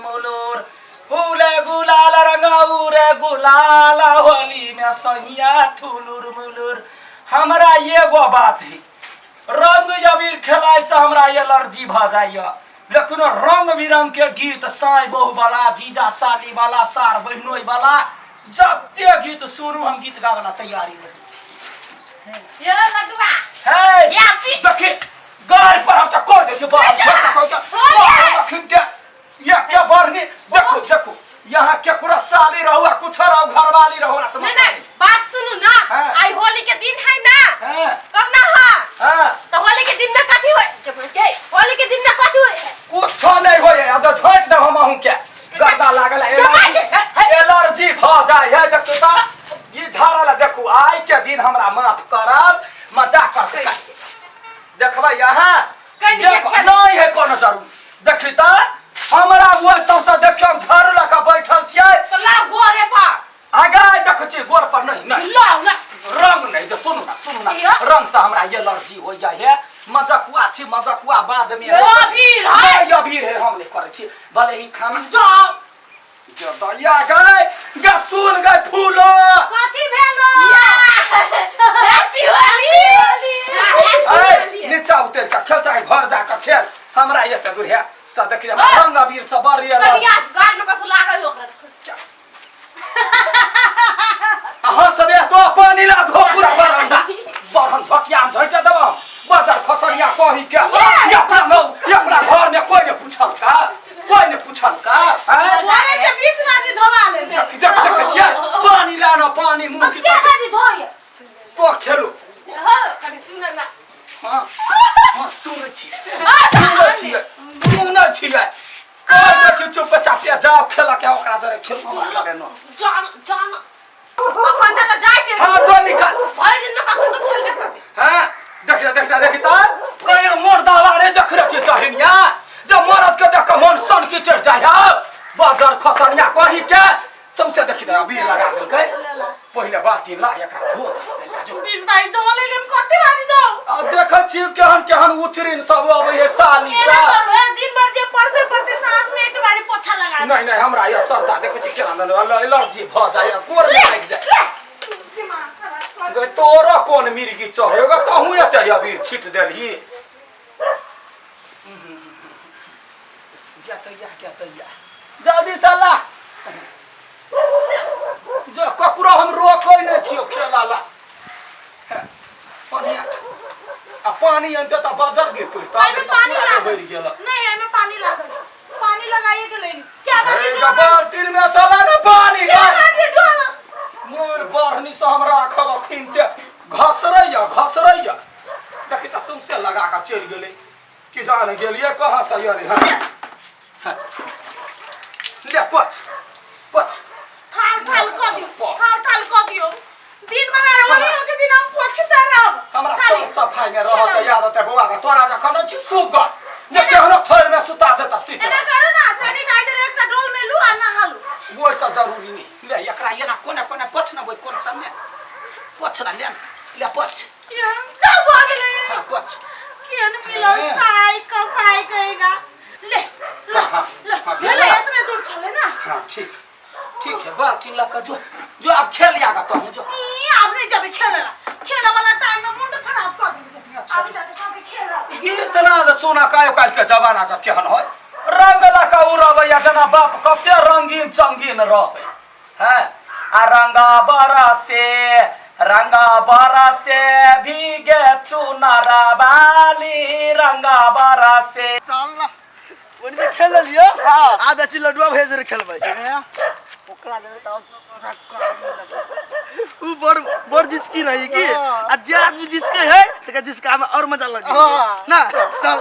मुलुर फूले गुलाल रंगाऊ रे गुलाल होली में सहिया ठुलुर मुलुर। हमरा एगो बात है, रंग अबीर खेलाय से हमरा एलर्जी भऽ जाइए, लेकिन रंग बिरंग के गीत साई बहु वाला, जीजा साली वाला, सार बहिनोई वाला जते गीत सुनू हम गीत गावे ला तैयारी रहै छी। ये लगवा हे या पी देखी गाड़ पर हम कर दै छी बाहर छोड़ के होली। अखन के ये के बढ़नी देखो देखो यहाँ केकरो साली रहू आ कुछ रहू घरवाली रहू ना नहीं नहीं बात सुनू ना। हाँ। आई होली के दिन है ना। हाँ। कब ना? हाँ। हाँ। तो होली के दिन में कथी होय के? होली के दिन में कथी होय है? कुछ नहीं होय है, अब झोंक दे हम अहूँ के गद्दा लागल है, एलर्जी एलर्जी भ जाय है। देखो त ई झाड़ल देखू, आइ के दिन हमरा माफ करब, मजाक करते देखबै यहाँ कनि देखो, के खेल। नहीं है कोनो जरूर। देखी त हमरा वो सबसे देखियो हम झाड़ू लऽ कऽ बैठल छियै। तो लाओ गोरे पर। आगा देखै छियै गोर पर नहीं नहीं। लाओ ना। रंग नहीं दे, सुनू ना सुनू ना। किया? रंग से हमरा एलर्जी हो जाय है। मजकुआ छी, मजकुआ बाद में ये अबीर है। नहीं अबीर है, हम नहीं करै छी भले ही खाना जाओ जो दया गए गे सुन गए फूलो। कथी भेलो? हैप्पी होली। ए नीचा उतर के खेल चाहे घर जाके खेल, हमरा एते दूर है सा देखिए हमरा रंग अबीर से बड़ एलर्जी। कनिया गाल में कसो लागल हो ओकरा। अहाँ सब तो पानी ला धो पूरा बरंडा बरहन झटिया हम झटके देब बाजार खसरिया कही के। ये! ये अपना नौ ये अपना घर में कोई ने पूछल का, कोई ने पूछल का हैं? घरे से 20 बाजी धोवा ले। देख देख देख छियै पानी ला न पानी मुंह की के बाजी धोय तो खेलू। हो कनी सुन ना। हां हां सुनै छी सुनै छियै सुनै छियै कह दे छी चुप चापिया जाओ खेला के ओकरा जरे खेल हमरा जरे न जान जान अखन तऽ जाइ छै। हां जो निकाल भरि दिन में कखन तऽ खेलबे करबै। हाँ देख देख देख त कहीं मुर्दावा रे देख रे छी चढ़निया जब मरद के देख के मन सन की चढ़ जाय है बाजार खसनिया कहीं के सौंसे देखी त अबीर लगा देलकै। पहिले बाटी ला एकरा धो तनिका जो। 20 बारी धो ले हम कते बारी धो। आ देखै छी केहन केहन उचरिन सब अबै है साली एना सा। करू हे दिन भर जे पढ़ते पढ़ते साँझ में एक बारी पोछा लगा नहीं नहीं हमरा यह सरदा देखै छी केना दन एलर्जी भ जाय कोर लागि जाय। गै तोरो कोन मिर्गी चढ़ेगा तहूँ एते अबीर छीट देलही। जा तैया क्या तैया जल्दी से ला जो ककरो हम रोकै नहि छियौ खेला ला। बढ़िया छै आ पानी अनतै तऽ बजर गिर पड़तै। एहिमे पानी पूरा लागल। भरि गेल। नहीं एहिमे पानी लागल, पानी लगाइए के लेली क्या बाजी हे, बाल्टीन में साला ने पानी क्या गए। बाजी डोला मोर बढ़नी से हम राखब अखिन ते घसरैया घसरैया देखी तऽ सौंसे लगा कऽ चलि गेलै कि जान गेलियै कहाँ से अरे। हाँ हाँ ले पच पच थाल थाल क दियो, थाल थाल क दियो। दिन भर आइ होली के दिन हम पोछते रहब। हमरा खाली। सब सफाई में रहत याद होतै बौआ के तोरा जखन छी सुगर ने केहनो थैर में सुता देता सुति एना करू ना सैनिटाइजर एकटा डोल में लू आ नहालू। ओहिसँ जरूरी नहि। ले एकरा एना कोने कोने पोछ ने ओहि कोन सबमे पोछ ना ले ले पोछ। केहन जा भऽ गेलै। हाँ पोछ। केहन मिलल हाँ। साई कसाई कहेगा। ले ले हाँ, हाँ, ले हाँ, भेलै भेलै। एतने दूर छलै ना। हाँ ठीक ठीक है बाल्टी लऽ कऽ जो जो आब खेल आगा तहूँ जो। ई आब नहीं जाबे खेले ला, खेले वाला टाइम में मुंड खराब कर देबे। आब जाके जाके खेले। इतना जे सोना का काल्हि के जमाना के केहन है रंग लऽ कऽ उड़बैया जेना बाप कते रंगीन चंगीन रहै हैं। आ रंगा बरसे रंगा बरसे भीगे चुनरा बाली रंगा बरसे। चल ना ओनी तऽ खेल लेलियो। आब जाइ छी लडुआ भैया जरे खेलबै। ओकरा देबै तऽ ओकरा काम लगै। उ बड़ बड़ जिसकी रही की आ जे आदमी जिसके है तका जिसका में और मजा लगे ना। चल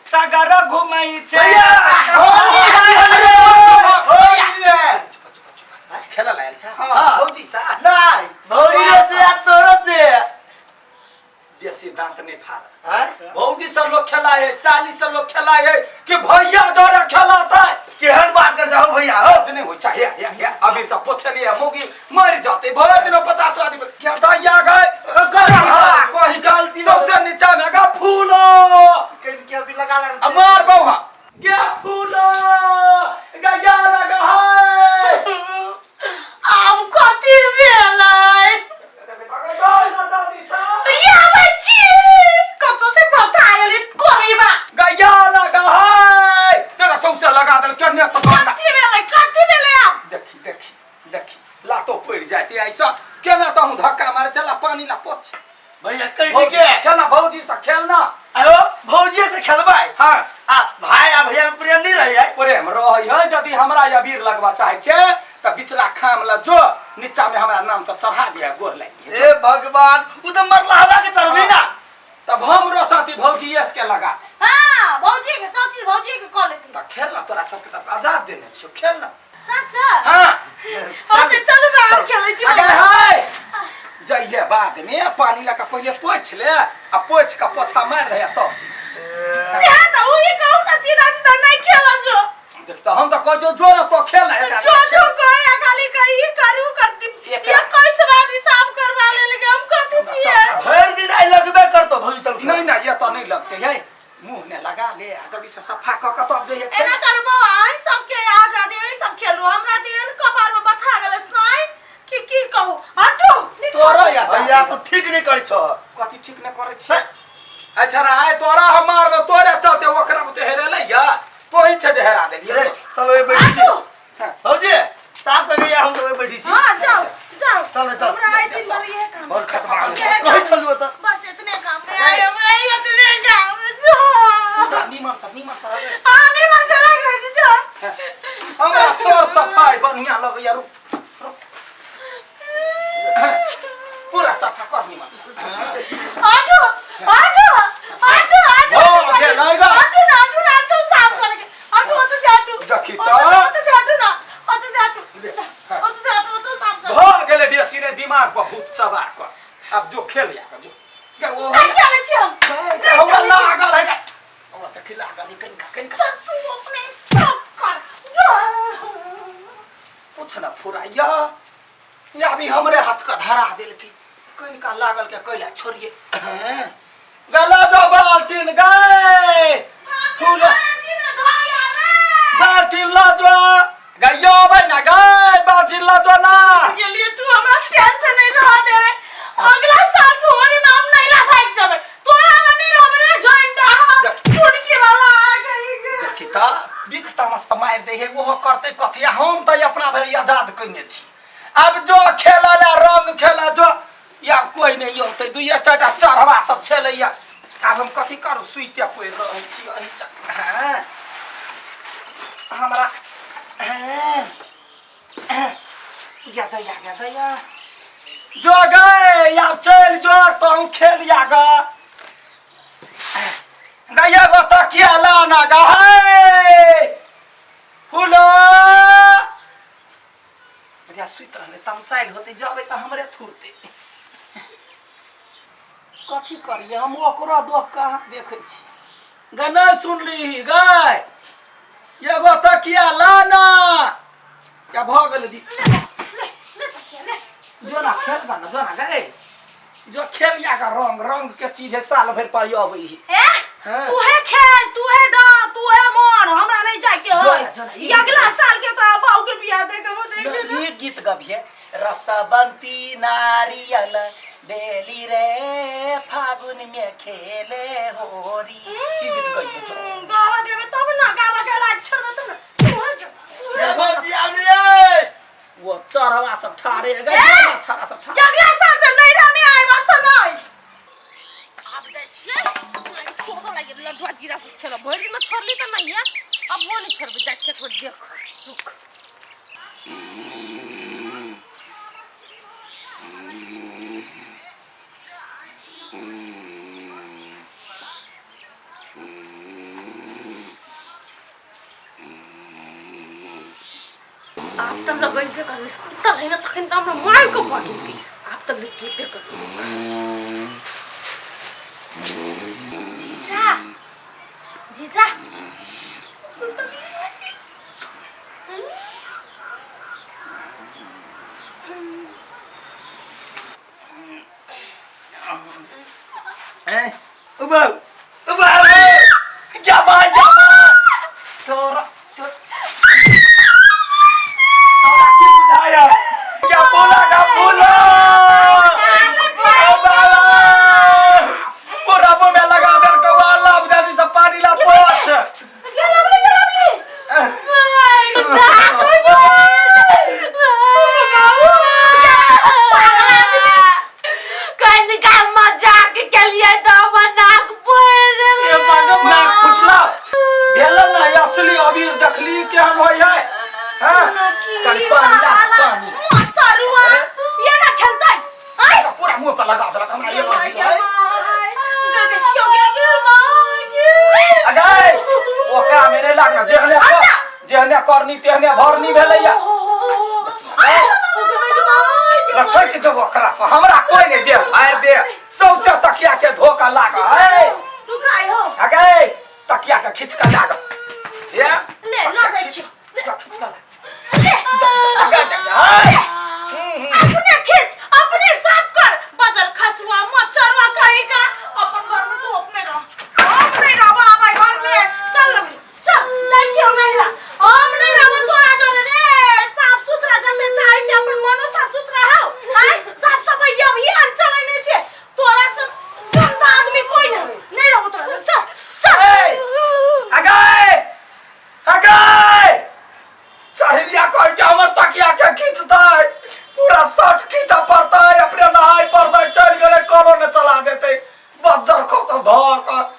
सागर घुमै छै। भैया! खेलऽ लायल छै। हाँ। भौजी सा नहीं भौजी से आ तोरो से बेसी दांत नहीं फाड़। हाँ? भौजी से लोग खेला है, साली से लोग खेला है कि भैया जोरे खेलाता है। केहन बात कर जाओ भैया हो। नहीं हो चाहिए या या अभी सब पोछलिए मोगी मर जाते भर दिन 50 आदमी क्या दैया गए कहीं गलती सबसे नीचा में गा फूलो कहीं के अभी लगा लगा अमार बौहा क्या फूलो देल के ने तऽ गंडा कथी भेलै कथी भेलै आब देखी देखी देखी लातो पड़ि जाइत ऐसा केना तऽ हम धक्का मारे चला पानी ला पोछ भैया कहि भौजी के से खेलना भौजी से खेलना आयो भौजी से खेलबै हाँ आ भाई आ भैया में प्रेम नहीं रही है प्रेम रहै है यदि हमरा अबीर लगवा चाहे छै तऽ बिचला खाम ला जो नीचा में हमरा नाम से चढ़ा दिया गोर लागि हे भगवान उ तो मरला हवा के चढ़बी ना तब हमरो साथी भौजी एस के लगा दे हां भौजी के सब चीज भौजी के कह लेती तऽ खेल ना तोरा सबके तऽ आजाद देने छियौ खेल ना सच हाँ हां तऽ चलू बाहर खेलै छी अगे हाय जइहे बाद में पानी लगा पहिले पोछ ले आ पोछ के पोछा मारि दे तब जी से तऽ उही कहू ना सीधा सीधा नहीं खेला जो देख तऽ हम तऽ कहै छियौ जो ना तो खेल ना एकरा। जो जो कहे खाली कही करू करती एकरा- ये कैसे बात हिसाब करवा ले के हम कथी छियै भरि दिन आई लगबे करतो भौजी चल नहीं नहीं ये तो नहीं लगते है मुंह ने लगा ले आ जब से सफा क के तब जइहे खेल एना करबो अहीं सबके आजादी अहीं सब खेलू हमरा तेहन कपार में बथा गेलै साइन कि की कहू हटू निकलू। तोरा या भैया तू ठीक नहीं करै छह कथी ठीक न करै छी अच्छा रे आय तोरा हम मारबो तोरे चलते ओकरा बुते हेरेलै या तोही छे जे हेरा देलियै रे चल ओए बैठी छी हटू हाँ। भौजी साफ कर गया हम सब ओए बैठी छी हाँ जाओ जाओ चल रे, चल। हमरा आइ दिन भर इहे काम बड़ खतमा इहे कहै काम। छलु तऽ बस इतने काम में आए हमरा इतने काम में जो पूरा नीमन से नीमन से रहबै। हाँ नहीं मन से लग रही जो हमरा सर सफाई बढ़िया लगैया रुक रुक पूरा सफा कर नीमन से हटो हटो हटो हटो हो गेलै गा। हटो ना हटो ना हटो साफ करके हटो ओतऽ से हटो जखी तऽ। ओतऽ से हटो ना ओतऽ से हटो ले, हाँ। ओतऽ से हटो ओतऽ साफ कर भऽ गेलै बेसी ने दिमाग पर भूत सवार कर आब जो खेल या जो गे ओ नहीं खेलै छी हम नहीं हमरा खेलै छी। लागल है गे। ओ देखी लागल है कनिका कनिका तऽ तू अपने साफ कर जो। कुछ न फुराइया या भी हमरे हाथ का धरा देलकी कनिका लागल के कैला छोड़िए गला जो बाल्टीन गए फूल जी में धोया रे बाल्टीन ला जो गयो भाई ना गए बाल्टीन ला जो ना के लिए तू हमरा चैन से नहीं रह देवे अगला साल के होली में हम नहीं रह भाग जाबे तोरा ला नहीं रहबे रे झंडा देख। टुटकी वाला आ गई देखी त बिख तामस पर मारि दे हे ओहो करते कथी हम तऽ अपना भरि आजाद कयने छी आब जो खेला ला रंग खेला जो या कोई नहीं औतै दुइये चारिटा चढ़वा सब छेलैया आब हम कथी करू सुइते पड़ि रहल छी एहि हाँ। हमरा हाँ। हाँ। या दैया या दैया जो गए आब चलि जो तहूँ खेल या ग गैया गो तकिया ला ना गा हे फूलो बुझा सुति रहलै तमसाइल होतै जबै तऽ हमरे थुरतै कथी करियै हम ओकरो दोख कहाँ देखै छी गे नहि सुनली गै एगो तकिया ला ना या भऽ गेलै दी ले ले ले तकिया ले जो ना खेल बा ना जो ना गै जो खेल या का रंग रंग के चीज है साल भरि पर अबै है ए हाँ। तू है खेल तू है डर तू है मोर हमरा नहीं जाए के जो होय ना, जो ना, ई- ई अगला साल के तो बाऊ के बियाह दे के वो देख ये गीत गबिए रसबंती नारियल बेली रे फागुन में खेले होरी ई गीत गइए जो गावा देबे तब ना गावा के लायक छोड़बे तब ना तू है जो तू है ए भौजी आबिए वो चढ़वा सब ठारे गए ए! छाड़ा सब ठारे अगला साल से नैरा में आएबा तो नहीं आब जाइ छियै चोरो लागि लड्डुआ जीरा से खेलब भरि दिनमे छोड़ली तऽ नहि अब वो नहि छोड़बै जाइ छियै एक बेर देख रुक आब तऽ हमरा गइबे करबै सुतल है ना तखन तऽ हमरा मारि कऽ पटेलकै आब तऽ गेबे करबै जीजा जीजा सुतल ए उबा उबा क्या भाई क्या तोरा तोरा की बुझाया क्या बोला का बोला पूरा मुंह में लगा देल कौआ अल्लाह बुझा दी सब पानी ला पोछ गेलबली गेलबली कनिका मजाक केलिए तऽ हमर नाक फोड़ि देलक। नाक फुटला भेल ना असली अबीर देखली केहन होइ है हाँ? कनि पानी ला पानी सरुआ ये ना खेलतै आय पूरा मुंह पर लगा देलक हमरा ये मर्जी है देखियो गे गे माँ गे अगै ओकरा में नहीं लागना जेहने कर जेहने करनी तेहने भरनी भेलैया रखै के जब ओकरा पर हमरा कोई नहीं दे झाड़ दे सौसे तकिया के धोखा लाग है तू खाइ हो अगै तकिया के खींच के लाग